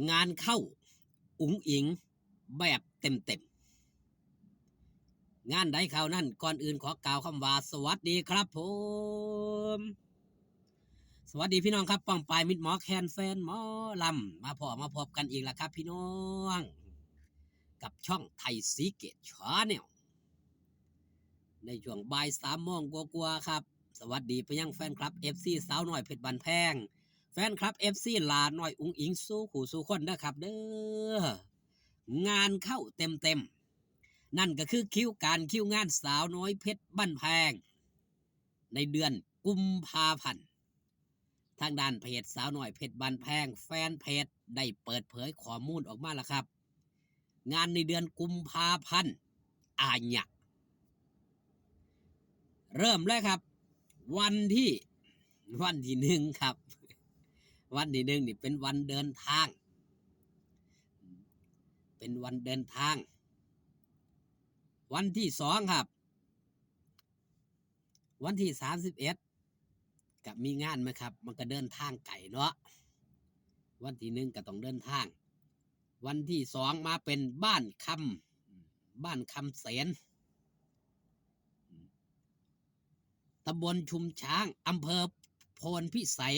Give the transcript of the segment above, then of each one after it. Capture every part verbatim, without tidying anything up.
งานเข้าอุ๋งอิ๋งแบบเต็มๆ งานใดเข้านั้น ก่อนอื่นขอกล่าวคำว่าสวัสดีครับผม สวัสดีพี่น้องครับ ป้องปายมิตรหมอแคนแฟนหมอลำ มาพ้อมาพบกันอีกแล้วครับพี่น้อง กับช่องไทยศรีเกตชาแนล ในช่วงบ่ายสามโมงกว่าๆครับ สวัสดีไปยังแฟนคลับ เอฟซี สาวน้อยเพชรบ้านแพง แฟนคลับ เอฟซี หล่าน้อยอุ๋งอิ๋งสู่ผู้สู่คนเด้อครับเด้อ งานเข้าเต็มๆ นั่นก็คือคิวการคิวงานสาวน้อยเพชรบ้านแพง ในเดือนกุมภาพันธ์ ทางด้านเพจสาวน้อยเพชรบ้านแพง แฟนเพจได้เปิดเผยข้อมูลออกมาแล้วครับ งานในเดือนกุมภาพันธ์ อาญะ เริ่มเลยครับ วันที่ วันที่หนึ่งครับ วันที่หนึ่งนี่เป็นวันเดินทาง เป็นวันเดินทาง วันที่สองครับ วันที่สามสิบเอ็ดก็มีงานไหมครับ มันก็เดินทางไกลเนาะ วันที่หนึ่งก็ต้องเดินทาง วันที่สองมาเป็นบ้านคำ บ้านคำเสน ตำบลชุมช้าง อำเภอโพนพิสัย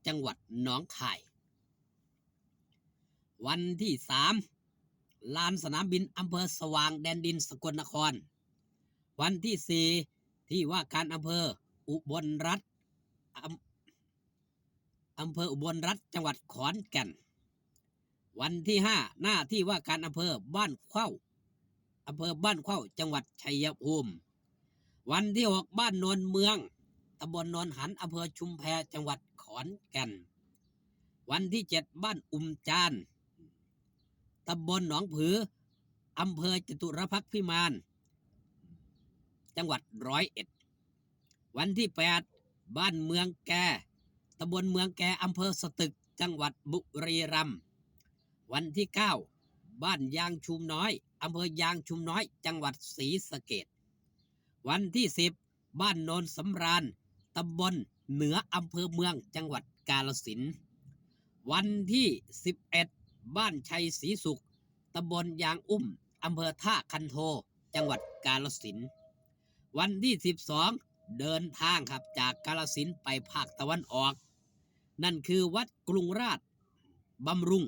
จังหวัดหนองคาย วันที่สาม ลานสนามบิน อำเภอสว่างแดนดิน สกลนคร วันที่สี่ ที่ว่าการอำเภออุบลรัตน์ อำ อำเภออุบลรัตน์ จังหวัดขอนแก่น วันที่ห้า หน้าที่ว่าการอำเภอบ้านเข้า อำเภอบ้านเข้า จังหวัดชัยภูมิ วันที่หก บ้านโนนเมือง ตำบลโนนหัน อำเภอชุมแพ จังหวัดขอนแก่น วันที่เจ็ด บ้านอุ่มจาน ตำบลหนองผือ อำเภอจตุรพักษ์พิมาน จังหวัดร้อยเอ็ด วันที่แปด บ้านเมืองแก ตำบลเมืองแก อำเภอสตึก จังหวัดบุรีรัมย์ วันที่เก้า บ้านยางชุมน้อย อำเภอยางชุมน้อย จังหวัดศรีสะเกษ วันที่สิบ บ้านโนนสำราญ ตำบลเหนือ อำเภอเมือง จังหวัดกาฬสินธุ์ วันที่สิบเอ็ด บ้านชัยศรีสุข ตำบลยางอุ้ม อำเภอท่าคันโท จังหวัดกาฬสินธุ์ วันที่สิบสอง เดินทางครับ จากกาฬสินธุ์ไปภาคตะวันออก นั่นคือวัดกรุงราชบำรุง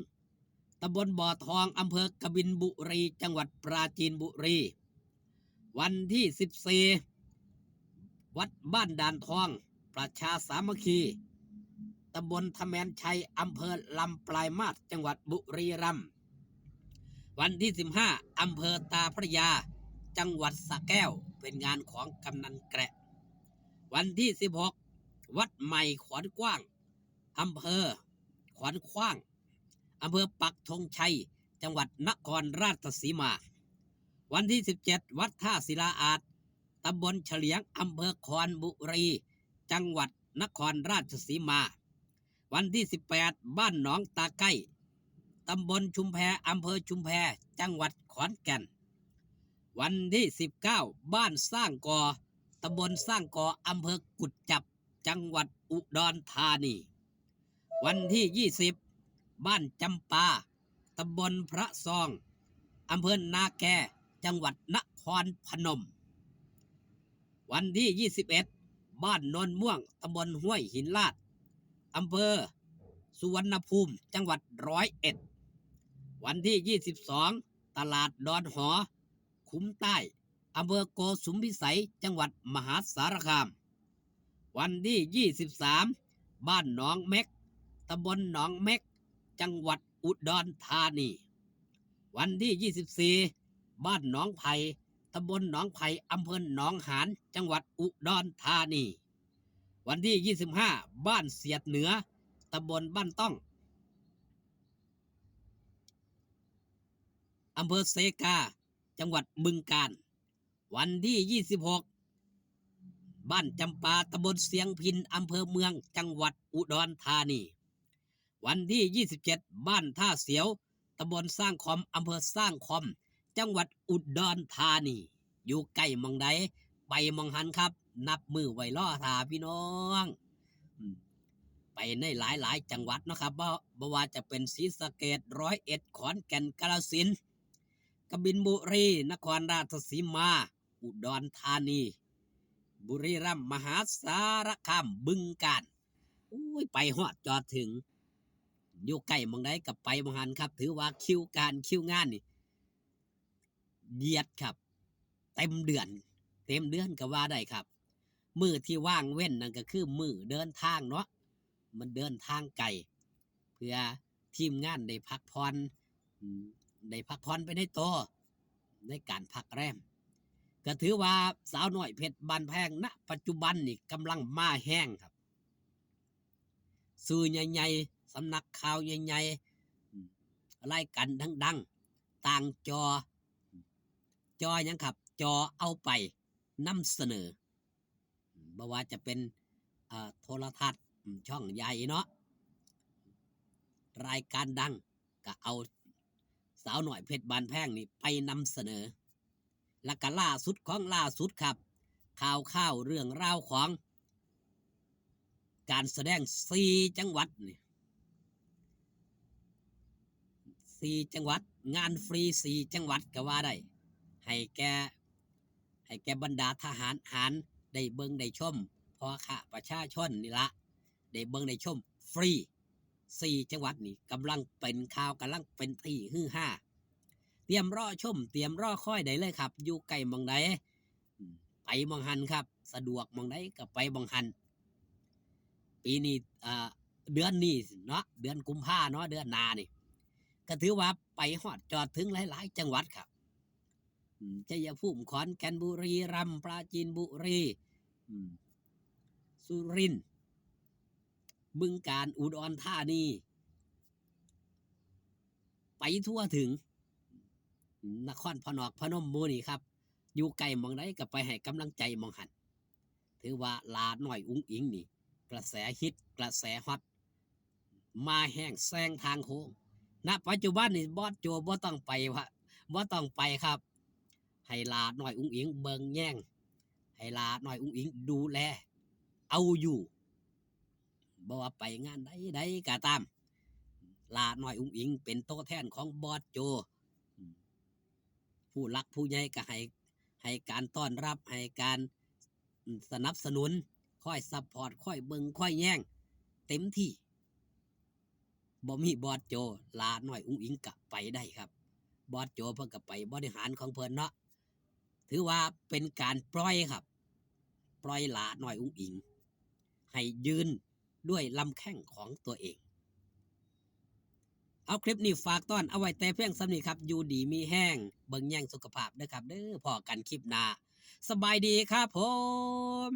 ตำบลบ่อทอง อำเภอกบินบุรี จังหวัดปราจีนบุรี วันที่สิบสี่ วัดบ้านด่านทอง ประชาสามัคคี ตำบลทะแมนชัย อำเภอลำปลายมาศ จังหวัดบุรีรัมย์ วันที่สิบห้า อำเภอตาพระยา จังหวัดสระแก้ว เป็นงานของกำนันแกระ วันที่สิบหก วัดใหม่ขอนกว้าง อำเภอขอนขว้าง อำเภอปักธงชัย จังหวัดนครราชสีมา วันที่สิบเจ็ด วัดท่าศิลาอาด ตำบลเฉลียง อำเภอคอนบุรี จังหวัดนครราชสีมา วันที่สิบแปด บ้านหนองตาไก้ ตำบลชุมแพ อำเภอชุมแพ จังหวัดขอนแก่น วันที่สิบเก้า บ้านสร้างกอ ตำบลสร้างกอ อำเภอกุดจับ จังหวัดอุดรธานี วันที่ยี่สิบ บ้านจำปา ตำบลพระซอง อำเภอนาแก จังหวัดนครพนม วันที่ยี่สิบเอ็ด บ้านโนนม่วง ตำบลห้วยหินลาด อำเภอสุวรรณภูมิ จังหวัดร้อยเอ็ด วันที่ยี่สิบสอง ตลาดดอนหอ ขุมใต้ อำเภอโกสุมพิสัย จังหวัดมหาสารคาม วันที่ยี่สิบสาม บ้านหนองเม็ก ตำบลหนองเม็ก จังหวัดอุดรธานี วันที่ยี่สิบสี่ บ้านหนองไผ่ ตำบลหนองไผ่ อำเภอหนองหาน จังหวัดอุดรธานี วันที่ยี่สิบห้า บ้านเสียดเหนือ ตำบลบ้านต้อง อำเภอเซกา จังหวัดบึงกาฬ วันที่ยี่สิบหก บ้านจำปา ตำบลเสียงพิน อำเภอเมือง จังหวัดอุดรธานี วันที่ยี่สิบเจ็ด บ้านท่าเสียว ตำบลสร้างคอม อำเภอสร้างคอม จังหวัดอุดรธานี อยู่ใกล้หม่องใด ไปหม่องหั้นครับ นับมื้อไว้รอท่าพี่น้อง อืม ไปในหลายๆจังหวัดเนาะครับ บ่ บ่ว่าจะเป็นศรีสะเกษ ร้อยเอ็ด ขอนแก่น กาฬสินธุ์ กบินทร์บุรี นครราชสีมา อุดรธานี บุรีรัมย์ มหาสารคาม บึงกาฬ อุ้ย ไปฮอดจอดถึง อยู่ใกล้หม่องใดก็ไปหม่องหั้นครับ ถือว่าคิวการคิวงานนี่ เยียดครับ เต็มเดือน เต็มเดือนก็ว่าได้ครับ มื้อที่ว่างเว้นนั่นก็คือมื้อเดินทางเนาะ มันเดินทางไกล เพื่อทีมงานได้พักผ่อน อืม ได้พักผ่อนไปในตัว ในการพักแรม ก็ถือว่าสาวน้อยเพชรบ้านแพง ณ ปัจจุบันนี่กำลังมาแฮงครับ สื่อใหญ่ๆ สำนักข่าวใหญ่ๆ อืม รายการดังๆ ต่างจอ จอหยังครับ จอเอาไปนำเสนอ อืม บ่ว่าจะเป็น เอ่อ โทรทัศน์ อืม ช่องใหญ่เนาะ รายการดังก็เอาสาวน้อยเพชรบ้านแพงนี่ไปนำเสนอ และก็ล่าสุดของล่าสุดครับ ข่าวข่าวเรื่องราวของการแสดงสี่จังหวัดนี่ สี่จังหวัด งานฟรีสี่จังหวัดก็ว่าได้ ให้แก่ ให้แก่บรรดาทหารหารได้เบิ่งได้ชม พ่อค้าประชาชนนี่ละ ได้เบิ่งได้ชมฟรี สี่จังหวัดนี่กำลังเป็นข่าว กำลังเป็นที่ฮือฮา เตรียมรอชม เตรียมรอคอยได้เลยครับ อยู่ใกล้หม่องใด อืม ไปหม่องหั้นครับ สะดวกหม่องใดก็ไปหม่องหั้น ปีนี้ อ่า เดือนนี้เนาะ เดือนกุมภาเนาะ เดือนหน้านี่ ก็ถือว่าไปฮอดจอดถึงหลายๆจังหวัดครับ อืม ชัยภูมิ ขอนแก่น บุรีรัมย์ ปราจีนบุรี อืม สุรินทร์ บึงกาฬ อุดรธานี ไปทั่วถึง นครพนม พนมหมู่นี่ครับ อยู่ใกล้หม่องใดก็ไปให้กำลังใจหม่องหั้น ถือว่าหล้าน้อยอุ๋งอิ๋งนี่ กระแสฮิต กระแสฮอต มาแฮงแซงทางโค้ง ณ ปัจจุบันนี่บอสโจบ่ต้องไปวะ บ่ต้องไปครับ ให้หล้าน้อยอุ๋งอิ๋งเบิ่งแยง ให้หล้าน้อยอุ๋งอิ๋งดูแล เอาอยู่ บ่ว่าไปงานใดๆก็ตาม หล้าน้อยอุ๋งอิ๋งเป็นตัวแทนของบอสโจ อืม ผู้หลักผู้ใหญ่ก็ให้ ให้การต้อนรับ ให้การ อืม สนับสนุน คอยซัพพอร์ต คอยเบิ่ง คอยแยง เต็มที่ บ่มีบอสโจ หล้าน้อยอุ๋งอิ๋งก็ไปได้ครับ บอสโจเพิ่นก็ไปบริหารของเพิ่นเนาะ ถือว่าเป็นการปล่อยครับ ปล่อยหล้าน้อยอุ๋งอิ๋ง ให้ยืนด้วยลำแข้งของตัวเอง เอาคลิปนี้ฝากต้อนเอาไว้แต่เพียงส่ำนี้ครับ อยู่ดีมีแฮง เบิ่งแยงสุขภาพเด้อครับเด้อ พ้อกันคลิปหน้า สบายดีครับผม